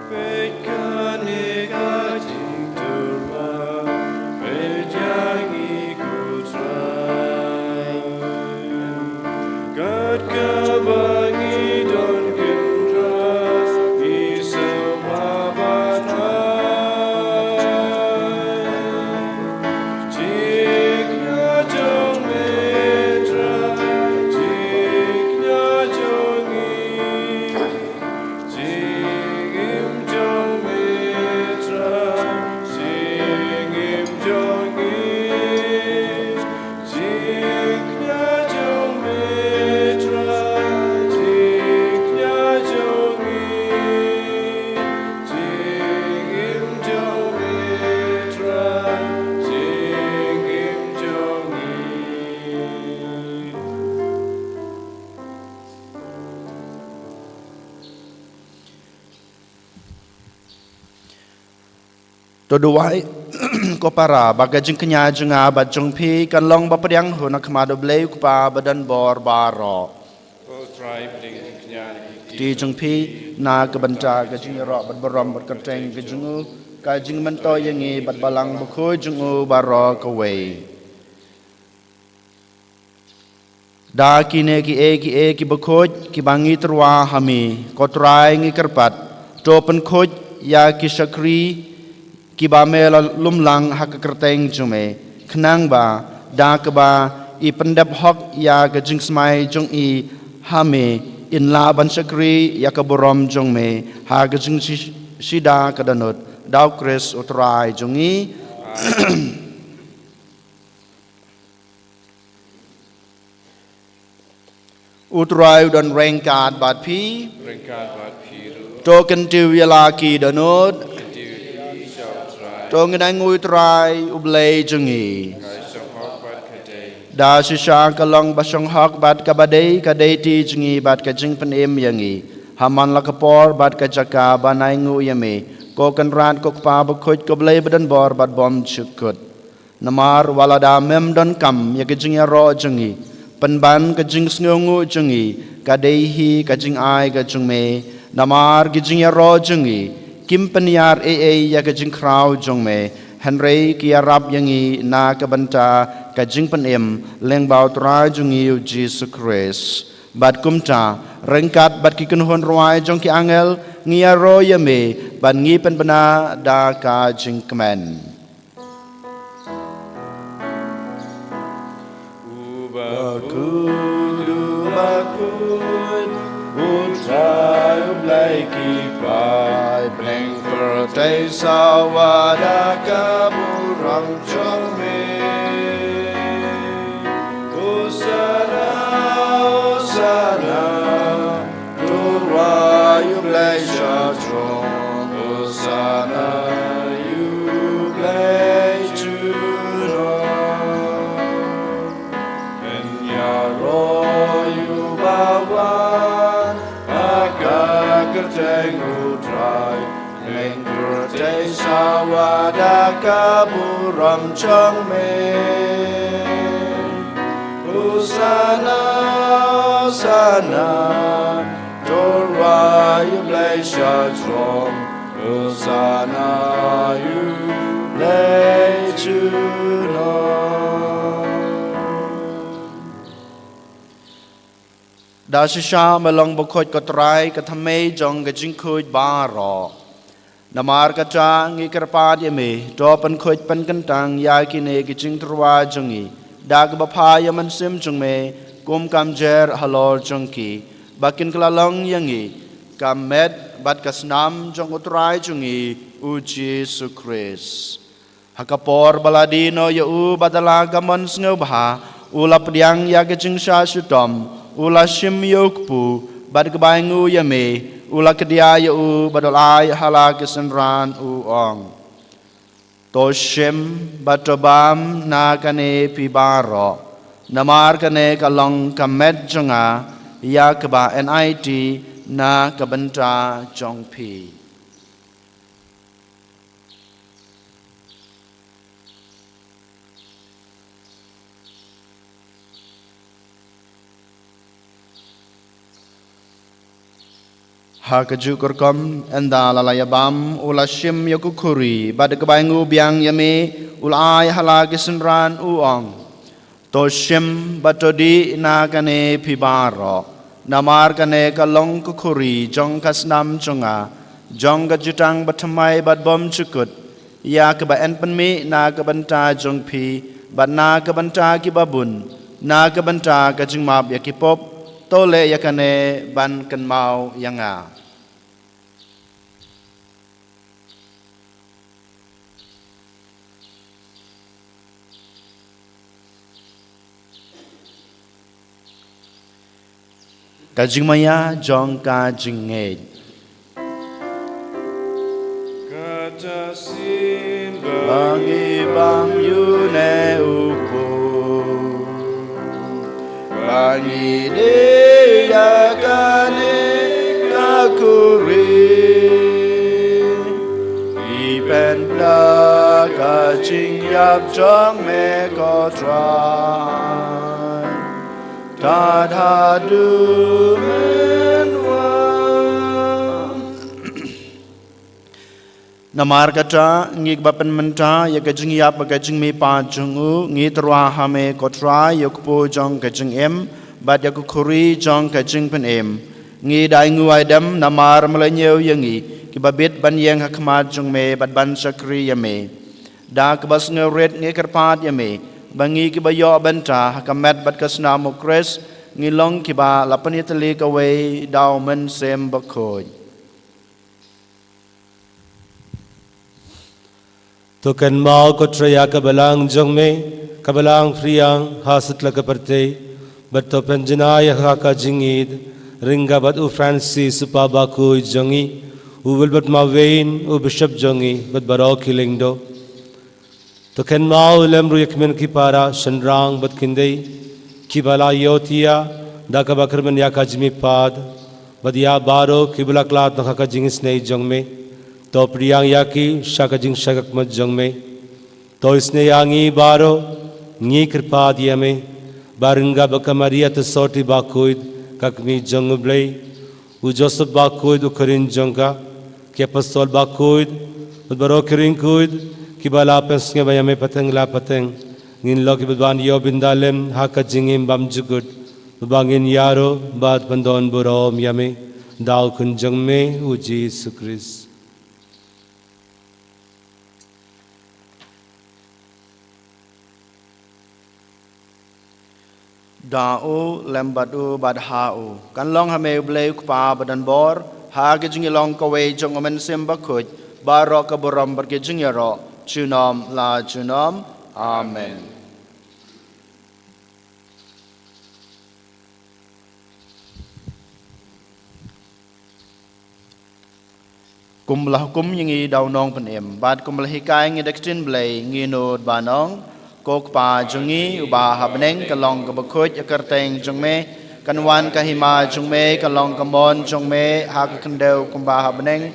Peit kane ka jingtyrwa, peit ïa ngi ko Trai. Kat kaba ngi don kynrad, ngi sngewbha ban ai. Duwai, ko para, ba ka jingkñia jong nga bad jong phi kan long ba pdiang hun ha khmat U Blei U Kpa badonbor baroh. Ti jong phi, na ka bynta ka jingïaroh bad burom bad kyrteng ka jong u, ka jingmyntoi ïa ngi bad Balang Bakhuid jong u baroh kawei. Da kine kiei kiei kiba khuid kiba ngi tyrwa ha me, ko Trai, ngi kyrpad, to pynkhuid ïa ki shakri kiba me la lumlang ha ka kyrteng jong me, khnang ba da kaba i pyndep hok ïa ka jingsmai jong i ha me, in lah ban shakri ïa ka burom jong me ha ka jingshida ka dohnud. Da U Khrist U Trai jong ngi. U Trai u don ryngkat bad phi. Ryngkat bad phi ruh. To kyntiew ïa la ki dohnud. Kyntiew ïa ki sha U Trai. To ngin ainguh ïa U Trai U Blei jong ngi. Ka shong hok bad ka dei. Da shisha ka long ba shong hok bad kaba dei, ka dei ti jong ngi bad ka jingpynim ïa ngi. Ha man la ka por bad ka jaka ban ainguh ïa me, ko Kynrad, ko Kpa Bakhuid, ko Blei badonbor bad bymjukut. Namar wat lada mem donkam ïa ka jingïaroh jong ngi, pynban ka jingsngewnguh jong ngi ka dei hi ka jingai ka jong me. Namar ki jingïaroh jong ngi kim pynïar ei ei ïa ka jingkhraw jong me, hynrei ki ïarap ïa ngi na ka bynta ka jingpynim lyngba U Trai jong ngi U Jisu Khrist. Bad kumta, ryngkat bad ki kynhun rwai jong ki angel, ngi ïaroh ïa me bad ngi pynbna da ka jingkmen. U bakhuid, u bakhuid, U Trai U Blei ki paidbah, pyrthei sawa da ka burom jong me. Hosanna, Hosanna, to rwai ïa U Blei sha throne. Hosanna ïa U Blei junom. Ngin ïaroh ïa uba wan ha ka kyrteng U Trai. Pyrthei sawa da ka burom jong me. Hosanna, Hosanna, to rwai ïa U Blei sha throne. Hosanna ïa U Blei junom. Da shisha me long bakhuid, ko Trai, ka thymmei jong ka jingkhuid baroh. Namar kata ngi kyrpad ïa me, to pynkhuid pynkyntang ïa kine ki jingtyrwa jong ngi da kaba phah ïa u Mynsiem jong me, kum ka mjer halor jong ki, ba kin kylla long ïa ngi ka met bad ka snam jong U Trai jong ngi U Jisu Khrist. Ha ka por ba la die noh ïa u bad da la ka mon sngewbha, u la pdiang ïa ka jingshah shitom, u la shim ïa u kpu, bad kaba ainguh ïa me, u la kdiah ïa u bad u la ai ha la ki synran, u ong: To shim bad to bam na kane phi baroh, namar kane ka long ka met jong nga, ïa kaba yn aiti na ka bynta jong phi. Ha kajuh ka rukom, ynda la la ïa bam, u la shim ïa ka khuri, bad kaba ainguh biang ïa me, u la ai ha la ki synran, u ong: To shim bad to dih na kane phi baroh, namar kane ka long ka khuri jong ka snam jong nga, jong ka jutang bathymmai bad bymjukut, ïa kaba yn pynmih na ka bynta jong phi bad na ka bynta kiba bun, na ka bynta ka jingmap ïa ki pop. To leh ïa kane ban kynmaw ïa nga. Ka jingmaïa jong ka jingngeit. Kata shisien ba ngi bam ïa une u kpu, ba ngi dih ïa kane ka khuri, ngi pynbna jong me ko Trai. Tad haduh mynwan. Namar kata, ngi kiba pynmynta ïa ka jingïap bad ka jingmihpat jong u, ngi tyrwa ha me ko Trai, ïa u kpu jong ka jingim bad ïa ka khuri jong ka jingpynim. Ngi da ainguh aidem namar me la ñiew ïa ngi kiba bit ban ïeng ha khmat jong me bad ban shakri ïa me. Da kaba sngewrit ngi kyrpad ïa me ba ngi kiba ïoh bynta ha ka met bad ka snam u Khrist, ngi long kiba la pynïatylli kawei da u Mynsiem Bakhuid. To kynmaw ko Trai ïa ka balang jong me, ka balang phriang ha satlak ka pyrthei, bad to pynjanai ïa ka ha ka jingïeid, ryngkat bad u Francis u Papa Bakhuid jong ngi, u Wilbert Marwein u Bishop jong ngi, bad baroh ki lyngdoh. To kynmaw lem ruh ïa ki kmie ki para, shynrang bad khyndiat, kiba la ïohthiah da kaba kyrmen ïa ka jingmihpat, bad ïa baroh kiba la khlad na ka jingisynei jong me. To pdiang ïa ki sha ka jingshakmat jong me. To isynei ïa ngi baroh, ngi kyrpad ïa me, ba ryngkat bad ka Maria Theisotti Bakhuid, ka kmie jong u Blei, u Joseph Bakhuid u khun jong ka, ki apostol bakhuid, bad baroh ki riewkhuid, kiba la pynsngew ïa me pateng la pateng, ngin long kiba ban ïoh bynta lem ha ka jingim bymjukut, ba ngin ïaroh bad pyndonburom ïa me, da u Khun jong me u Jisu Khrist. Da u, lem bad u, bad ha u. Kan long ha me u Blei u Kpa badonbor, ha ka jingïalong kawei jong u Mynsiem Bakhuid, baroh ka burom bad ka jingïaroh, junom la junom. Amen. Kumba la hukum ïa ngi da u Nongpynim, bad kumba la hikai ïa ngi da ka ktien Blei, ngin nud ban ong, Ko Kpa jong ngi, uba ha bneng, ka long kaba khuid ïa ka kyrteng jong me, kan wan ka hima jong me, kan long ka mon jong me, ha ka khyndew kumba ha bneng.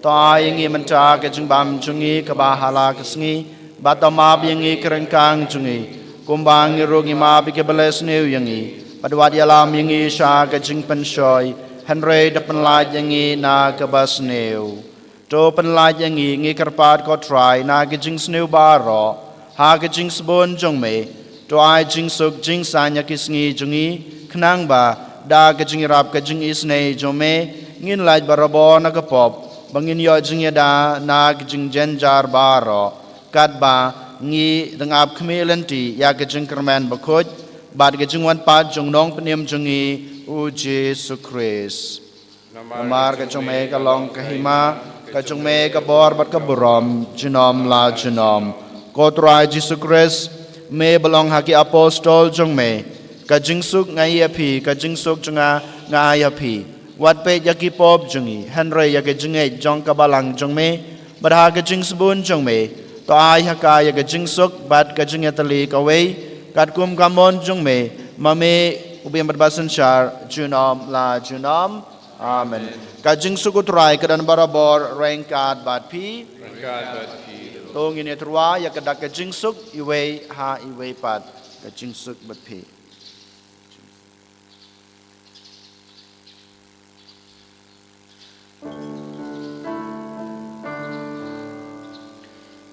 To ai ïa ngi mynta ka jingbam jong ngi kaba ha la ka sngi, bad to map ïa ngi ki ryngkang jong ngi, kumba ngi ruh ngi map ïa kiba la sniew ïa ngi, bad wat ïalam ïa ngi sha ka jingpynshoi, hynrei to pynlait ïa ngi na kaba sniew. To pynlait ïa ngi, ngi kyrpad ko Trai, na ka jingsniew baroh, ha ka jingsbun jong me, to ai jingsuk jingsaiñ ïa ki sngi jong ngi, khnang ba, da ka jingïarap ka jingisynei jong me, ngin lait barabor na ka pop, ba ngin ïoh jingïada na ka jingjynjar baroh, katba ngi dang ap khmih lynti ïa ka jingkyrmen bakhuid, bad ka jingwan pat jong u Nongpynim jong ngi, u Jisu Khrist. Namar ka jong me ka long ka hima, ka jong me ka bor bad ka burom, junom la junom. Ko Trai Jisu Khrist, me ba la ong ha ki apostol jong me, ka jingsuk nga ai ïa phi, ka jingsuk jong nga nga ai ïa phi. Wat peit ïa ki pop jong ngi, hynrei ïa ka jingngeit jong ka balang jong me, bad ha ka jingsbun jong me, to ai ha ka ïa ka jingsuk, bad ka jingïatylli kawei, katkum ka mon jong me, ma me, u ba ïeit bad ba synshar, junom la junom. Amen. Ka jingsuk u Trai ka don barabor ryngkat bad phi. Ryngkat bad phi. To ngin ïatyrwa ïa ka dak ka jingsuk iwei ha iwei pat. Ka jingsuk bad phi.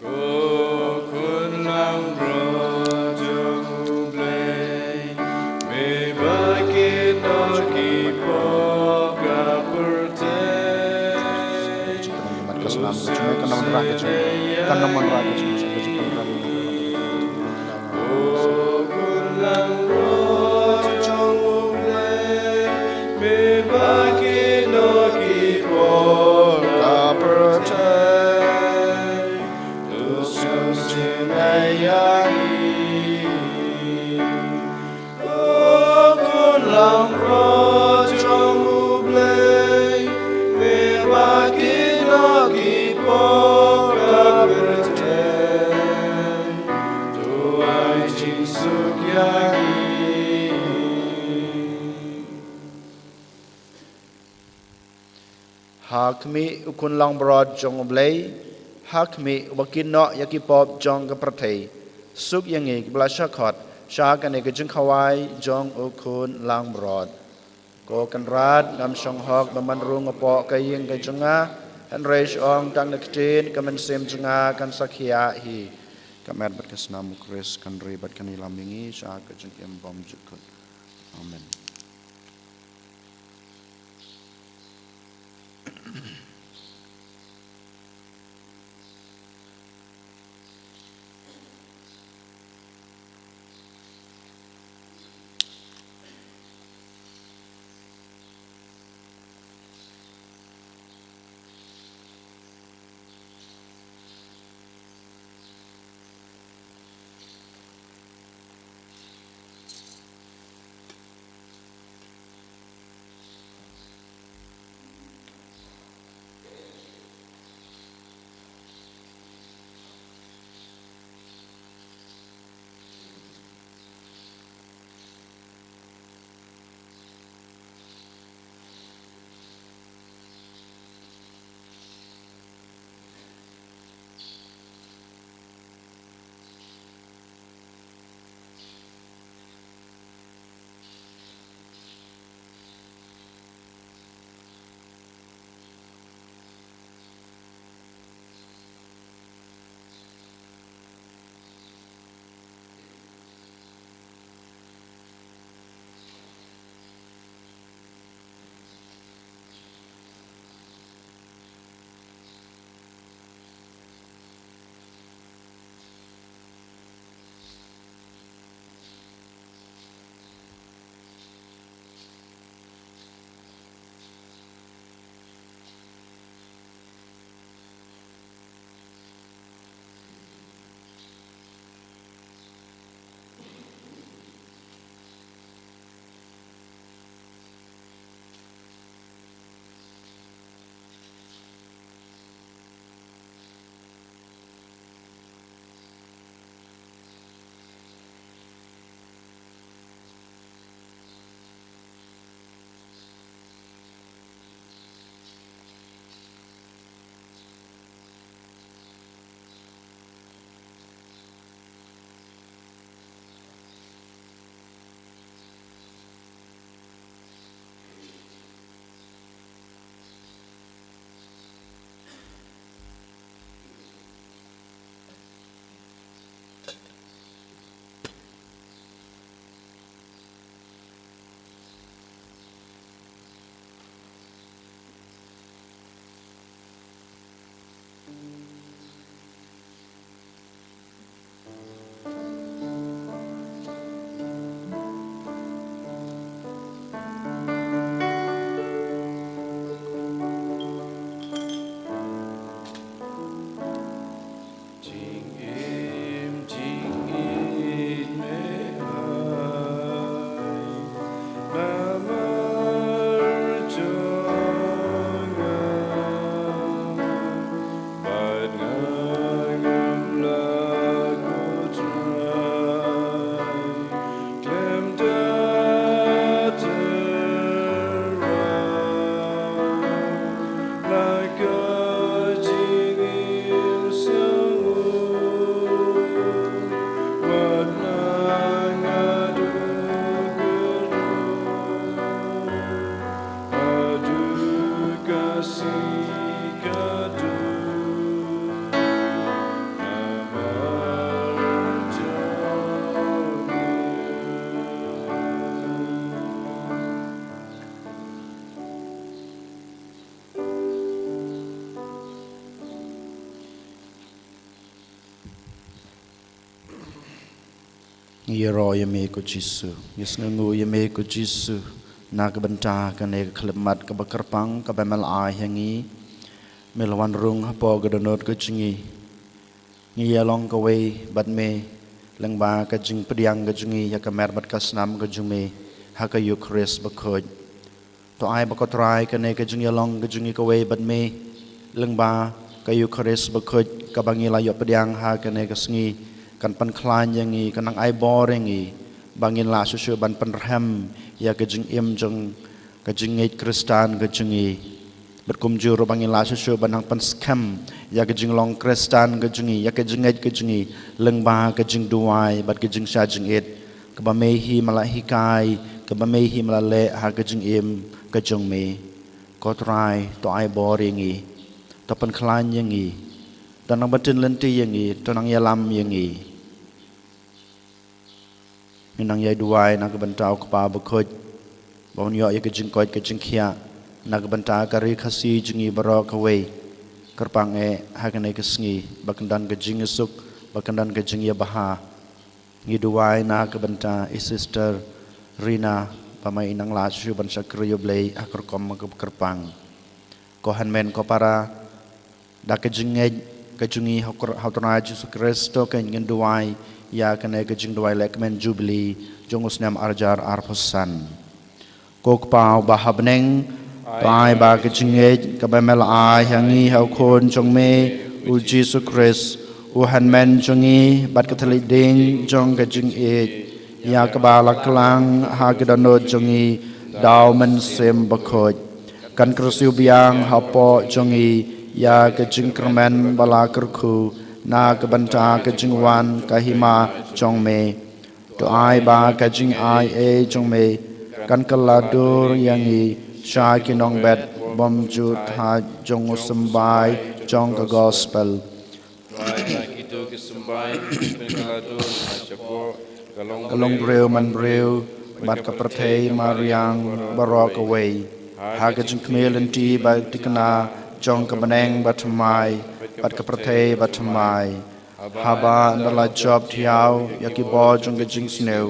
Ko Khun langbrot jong U Blei, me ba kynnoh ki pop ka pyrthei. Ka snam ka jong me, kan long wanrah ka jong me, kan long wanrah ka jong me, ka jong me. Ko Khun langbrot jong U Blei, me ba kynnoh ki pop ka pyrthei. To sngewsynei ïa ngi. Ko Khun langbrot jong U Blei, me ba kynnoh ki pop ka pyrthei. To ai jingsuk ïa ngi. Ha khmih U Khun langbrot jong U Blei, ha khmih uba kynnoh ïa ki pop jong ka pyrthei, Suk ïa ngi kiba la shah khot sha kane ka jingkhawai jong U Khun langbrot. Ko Kynrad, ngam shong hok ba men rung hapoh ka ïing ka jong nga, hynrei shu ong tang da ka ktien, ka mynsiem jong nga kan sa khiah hi. Ka met bad ka snam U Khrist kan ri bad kan ïalam ïa ngi sha ka jingim bymjukut. Amen. Ngi ïaroh ïa me ko Jisu, ngi sngewnguh ïa me ko Jisu, na ka bynta kane ka khyllipmat kaba kyrpang kaba me la ai ha ngi. Me la wan rung hapoh ka dohnud ka jong ngi. Ngi ïalong kawei bad me lyngba ka jingpdiang ka jong ngi ïa ka met bad ka snam ka jong me ha ka Eukharist bakhuid. To ai ba ko Trai kane ka jingïalong ka jong ngi kawei bad me lyngba ka Eukharist bakhuid kaba ngi la ïoh pdiang ha kane ka sngi kan pynkhlaiñ ïa ngi, kan nang ai bor ïa ngi ba ngin lah shuh shuh ban pynrhem ïa ka jingim jong ka jingngeit Khristan ka jong ngi. Bad kumjuh ruh ba ngi lah shuh shuh ban nang pynskhem ïa ka jinglong Khristan ka jong ngi, ïa ka jingngeit ka jong ngi lyngba ka jingduwai bad ka jingshah jingit, kaba me hi me la hikai, kaba me hi me la leh ha ka jingim ka jong me. Ko Trai, to ai bor ïa ngi, to pynkhlaiñ ïa ngi, to nang ban tien lynti ïa ngi, to nang ïalam ïa ngi. Ngi nang ïai duwai na ka bynta u Kpa Bakhuid, ba un ïoh ïa ka jingkoit ka jingkhiah na ka bynta ka Ri Khasi jong ngi baroh kawei. Kyrpang eh ha kane ka sngi ba kan don ka jingïasuk, ba kan don ka jingïabha. Ngi duwai na ka bynta i Sister Rina, ba ma i nang lah shuh ban shakri ïa U Blei ha ka rukom kaba kyrpang. Ko hynmen ko para, da ka jingngeit ka jong ngi ha u Kr-, ha u Trai Jisu Khrist, to ngin duwai ïa kane ka jingduwai lehkmen Jubili jong u snem arhajar arphew san. Ko Kpa uba ha bneng, to ai ba ka jingngeit kaba me la ai ha ngi ha u Khun jong me u Jisu Khrist, u hynmen jong ngi, bad ka thylliej ding jong ka jingïeit, ïa kaba la klang ha ka dohnud jong ngi da u Mynsiem Bakhuid, kan kyrsiew biang hapoh jong ngi ïa ka jingkyrmen ba la kyrkhu na ka bynta ka jingwan ka hima jong me. To ai ba ka jingai ei jong me kan kylla dur ïa ngi sha ki nongbet bymjukthait jong u symbai jong ka gospel. Trai, ba kito ki symbai ki pynkylla dur na shapoh ka longbriew manbriew bad ka pyrthei mariang baroh kawei, ha ka jingkhmih lynti ba thikna jong ka bneng bathymmai bad ka pyrthei bathymmai, haba ynda la jop thiaw ïa ki bor jong ka jingsniew,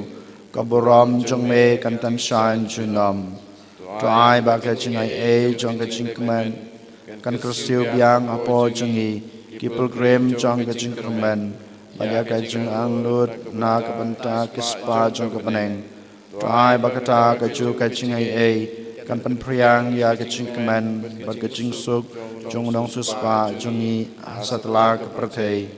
ka burom jong me kan tan shaiñ junom. To ai ba ka jingai ei jong ka jingkmen kan kyrsiew biang hapoh jong ngi, ki pilgrim jong ka jingkyrmen, bad ïa ka jingangnud na ka bynta ki spah jong ka bneng. To ai ba kata kajuh ka jingai ei kan pynphriang ïa ka jingkmen bad ka jingsuk jong u nongsiewspah jong ngi ha satlak ka pyrthei.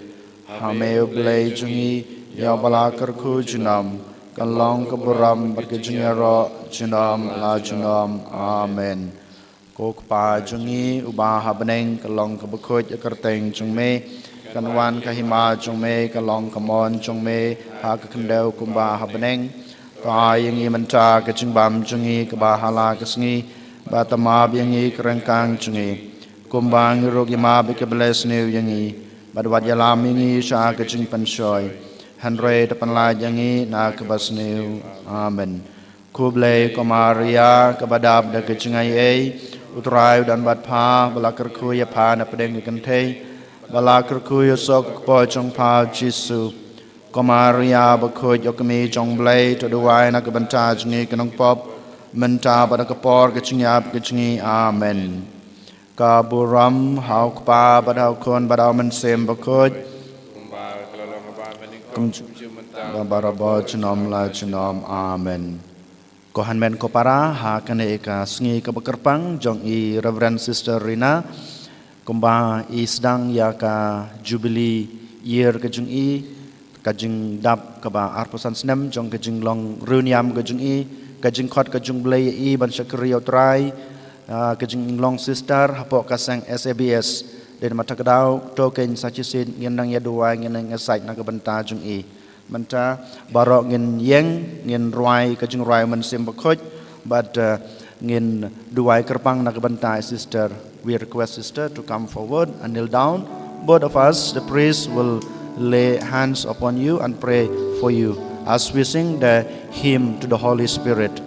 Ha me U Blei jong ngi, ïa uba la kyrkhu junom, kan long ka burom bad ka jingïaroh junom la junom. Amen. Ko Kpa jong ngi uba ha bneng, ka long kaba khuid ïa ka kyrteng jong me, kan wan ka hima jong me, ka long ka mon jong me ha ka khyndew kumba ha bneng. To ai ïa ngi mynta ka jingbam jong ngi kaba ha la ka sngi, bad to map ïa ngi ka ryngkang jong ngi, kumba ngi ruh ngi map ïa kiba leh sniew ïa ngi, bad wat ïalam ïa ngi sha ka jingpynshoi, hynrei to pynlait ïa ngi na kaba sniew. Amen. Khublei ko Maria, kaba dap da ka jingai ei, U Trai u don bad pha, ba la kyrkhu ïa pha na pdeng ki kynthei, ba la kyrkhu ïa u soh ka kpoh jong pha u Jisu. Ko Maria bakhuid, ko Kmie jong U Blei, to duwai na ka bynta jong ngi ki nongpop, mynta bad ha ka por ka jingïap ka jong ngi. Amen. Ka burom ha u Kpa bad ha u Khun bad ha u Mynsiem Bakhuid, kumjuh, ba barabor junom la junom. Amen. Ko hynmen ko para, ha kane ka sngi kaba kyrpang jong i Reverend Sister Rina, kumba i sdang ïa ka Jubilee Year ka jong i, ka jingdap kaba arphew san snem jong ka jinglong riewniam ka jong i, ka jingkhot ka jong U Blei ïa i ban shakri ïa U Trai, ah, ka jinglong sister hapoh ka seng S A B S. Dei na kata ka daw, to kein sa shisien ngin nang ïaduwai, ngin nang ïasaid na ka bynta jong i. Mynta baroh ngin ïeng, ngin rwai ka jingrwai Mynsiem Bakhuid, bad, eh, ngin duwai kyrpang na ka bynta i sister. We request sister to come forward and kneel down. Both of us, the priest, will lay hands upon you and pray for you as we sing the hymn to the Holy Spirit.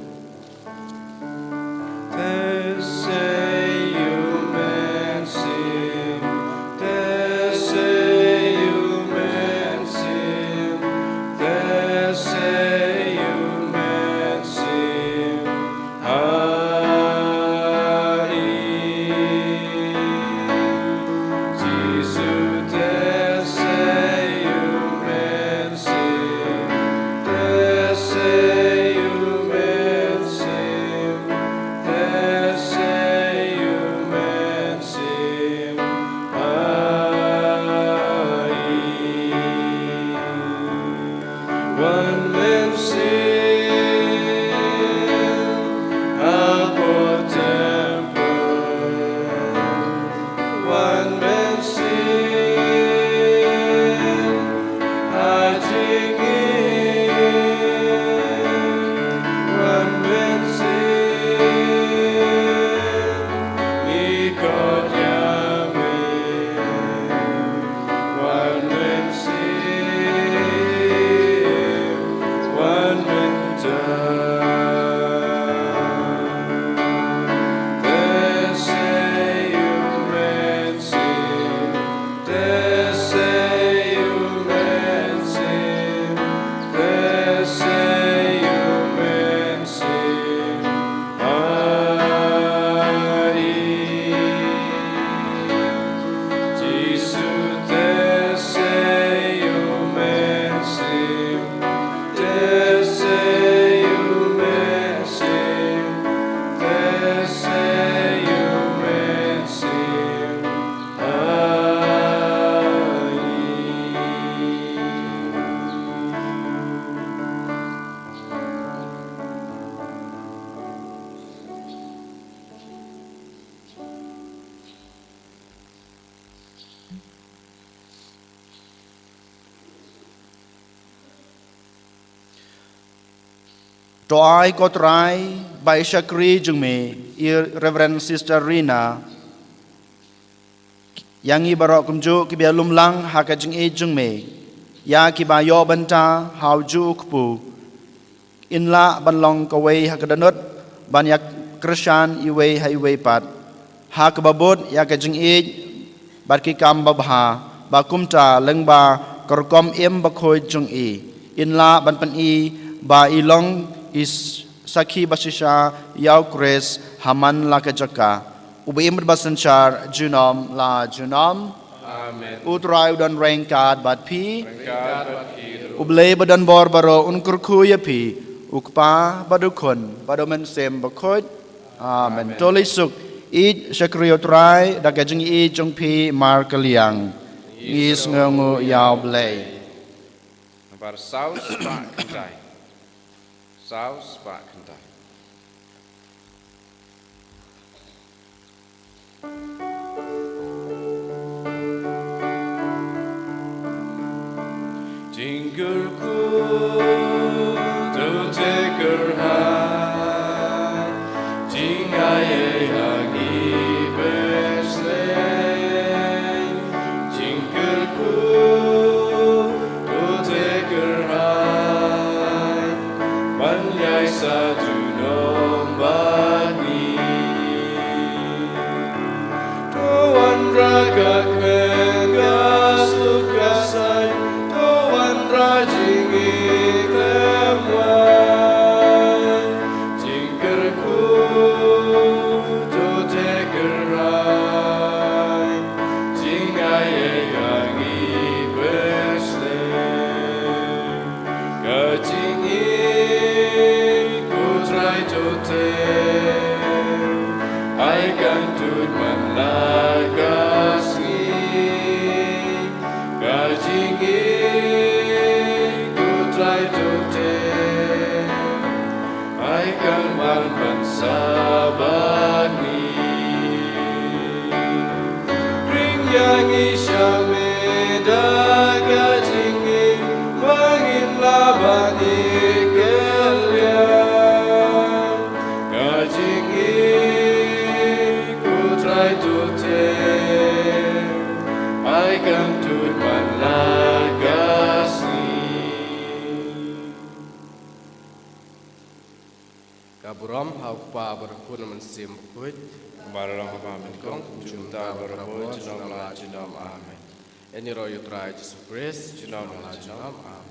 To ai ko Trai ba i shakri jong me, i Reverend Sister Rina, ïa ngi baroh kumjuh kiba ïalum lang ha ka jingïeit jong me, ïa kiba ïoh bynta ha u juh u kpu, in lah ban long kawei ha ka dohnud ban ïa kyrshan iwei ha iwei pat ha kaba bud ïa ka jingïeit bad ki kam babha, ba kumta lyngba ka rukom im bakhuid jong i, in lah ban pyni ba i long i s- sakhi bashisha ïa u Khrist ha man la ka jaka, uba im bad ba synshar junom la junom. Amen. U Trai u don ryngkat bad phi. Ryngkat bad phi ruh. U Blei ba don bor baroh un kyrkhu ïa phi, u Kpa bad u Khun bad u Mynsiem Bakhuid. Amen. Amen. To leit suk, ïeit shakri ïa u Trai da ka jingïeit jong phi markylliang. Ngi sngewnguh ïa u Blei. Nambar saw spah khyndai. Saw spah khyndai. Jingkyrkhu, to te kyrhai, jingai ei ha ngi beshlei. Jingkyrkhu, to te kyrhai, ban ïai sa junom bad ngi. To wanrah ka kmen ka suk ka saiñ, to wanrah jingïeit khlem wai. Jingkyrkhu, to te kyrhai, jingai ei ha ngi beshlei. Ka jingïeit ko Trai to te, ai kan tuid man la ka sngi. Ka jingïeit ko Trai to te, ai kan wan ban sah bad ngi. Ring ïa ngi sha me da ka jingïeit, ba ngin lah ban ïeit kylliang. Ka jingïeit ko Trai to te, ai kan tuid man la ka sngi. Ka burom ha u Kpa bad u Khun bad u Mynsiem Bakhuid. Kumba la long ha kaba nyngkong, kumjuh mynta, baroh, junom la junom. Amen. Ïaroh ïa u Trai Jisu Khrist. Junom la junom. Amen.